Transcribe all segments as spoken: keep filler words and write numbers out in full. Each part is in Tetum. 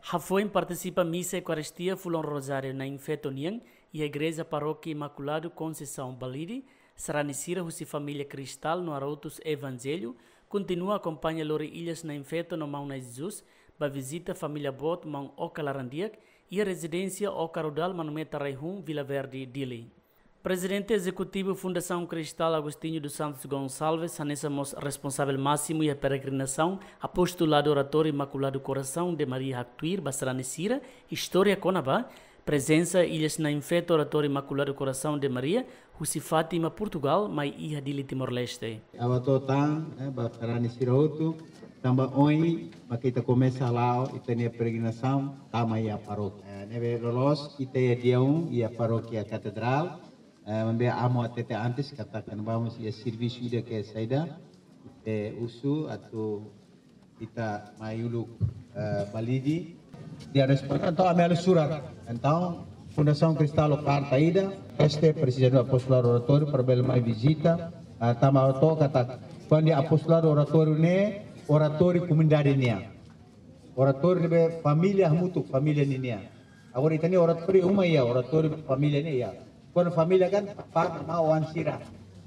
Hafoin partisipa misa Eukaristia fulan Rozáriu Nain Feto nian iha Igreja Parókia Imakuladu Konseisaun Balide, sarani sira husi família Kristal no Arotus Evanjellu kontinua akompaña lori Ilhas Nain Feto no Maun Na'i Jesus ba vizita família boot Maun Oka Larandiak iha rezidénsia Oka Rudal, Manumeta Raihun, Vila Verde, Dili. Prezidente Ezekutivu Fundasaun Kristal, Agostinho dos Santos Gonçalves, hanesan mós responsavel másimu iha peregrinasaun Apostoladu Oratóriu Imakuladu Korasaun de Maria haktuir ba sarani sira istória kona-ba prezensa Ilhas Nain Feto Oratóriu Imakuladu Korasaun de Maria husi Fátima, Portugal, mai iha Dili, Timor-Leste. Ha'u hato'o tan, eh, ba sarani sira hotu, tanba ohin mak ita komesa hala'o ita-nia peregrinasaun tama iha parókia. Eh, ne'ebé loloos ita iha dia um iha Parókia Katedrál, eh, maibé Amu hatete antes katak iha servisu ida ke saida, eh, husu atu ita mai uluk, eh, Balide. Dia resposta, entaun ami halo surat. Entaun Fundasaun Kristal halo karta ida, este presiza Apostoladu Oratóriu para bele mai vizita, eh, tanba ha'u hato'o katak kuandu Apostoladu Oratóriu ne'e, oratóriu komunidade nian. Oratóriu ne'ebé família hamutuk, família ninian. Agora ita-nia oratóriu uma iha, oratóriu família ne'e iha. Kuandu família kan, papá, mamá, oan sira.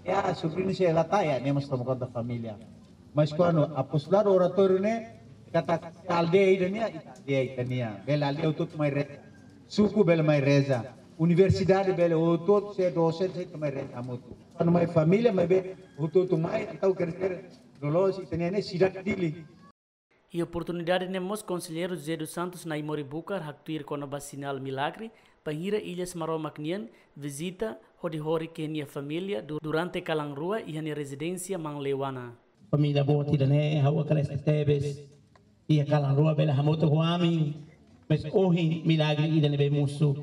Ya, sobriñu sira la iha, ne'e mós toma konta família. Mas kuandu Apostoladu Oratóriu ne'e, katak aldeia ida-ne'e, ita aldeia ita-nian. Bele aldeia hotu-hotu mai reza. Suku bele mai reza. Universidade bele hotu-hotu, se dosente, se mai reza hamutuk. Kuandu mai família, maibé hotu-hotu mai, entaun kere-kere, loloos ita-nia ne'e sidade Dili. Iha oportunidade ne'e mós Konselleiru José dos Santos Naimori Bucar haktuir kona-ba sinál milagre, bainhira Ilhas Maromak nian vizita hodi horik nia família du-, durante kalan rua iha nia rezidénsia Maun Leuana. Família boot ida-ne'e, ha'u agradese tebes. Iha kalan rua bele hamutuk ho ami. Mas ohin milagre ida ne'ebé mosu.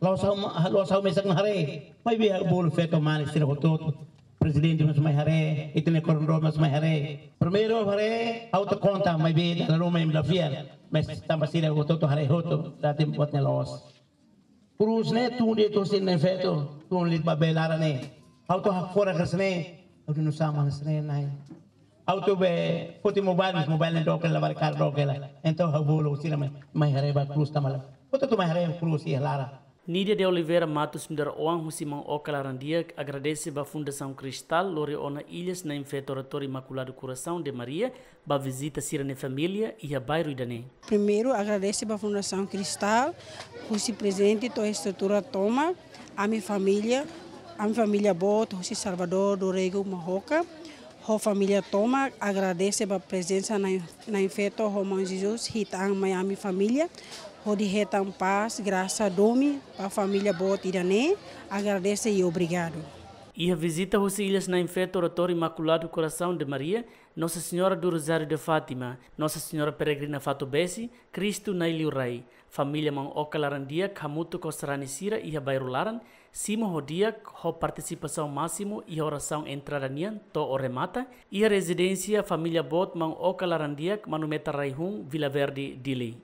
La'ós ha'u ma-, la'ós ha'u mesak mak haree. Maibé ha'u bolu feto mane sira hotu-hotu. Prezidente mós mai haree, ita-nia koordenadór mós mai haree. Primeiru haree, ha'u atu konta, maibé dala ruma imi la fiar. Mas tanba sira hotu-hotu haree hotu, dati buat ne'e loos. Krús ne'e tun de'it husi Nain Feto, tun de'it ba bee laran ne'e. Ha'u atu hakfodak hanesan ne'e, ha'u dehan nusá mak hanesan ne'e, Na'i. Ha'u atu bá foti mobile, mas mobile ne'e dook hela, labarik kaer dook hela. Entaun ha'u bolu sira mai, mai haree ba krús tanba lae. Hotu-hotu mai haree krús iha laran. Nídia de Oliveira Matos nu'udar oan husi Maun Oka Larandiak agradese ba Fundasaun Kristal lori ona Ilhas Nain Feto Oratóriu Imakuladu Korasaun de Maria ba vizita sira-nia família iha bairru ida-ne'e. Primeiru, agradese ba Fundasaun Kristal, husi prezente to'o estrutura tomak, ami família, ami família boot, husi Salvador, Dorrego, Mohoca, ho família tomak, agradese ba prezensa Nain, Nain Feto, ho Maun Jesus, hitan mai ami família, hodi hetan pás, grasa, domin, ba família boot ida-ne'e, agradese i obrigadu. Iha vizita husi Ilhas Nain Feto Oratóriu Imakuladu Korasaun de Maria, Nossa Senhora do Rosário de Fátima, Nossa Senhora Peregrina Fatubesi, Kristu Na'i Liurai, família Maun Oka Larandiak hamutuk ho sarani sira iha bairru laran, simu ho di'ak ho partisipasaun másimu iha orasaun entrada nian to'o remata, iha rezidénsia família boot Maun Oka Larandiak, Manumeta Raihun, Vila Verde, Dili.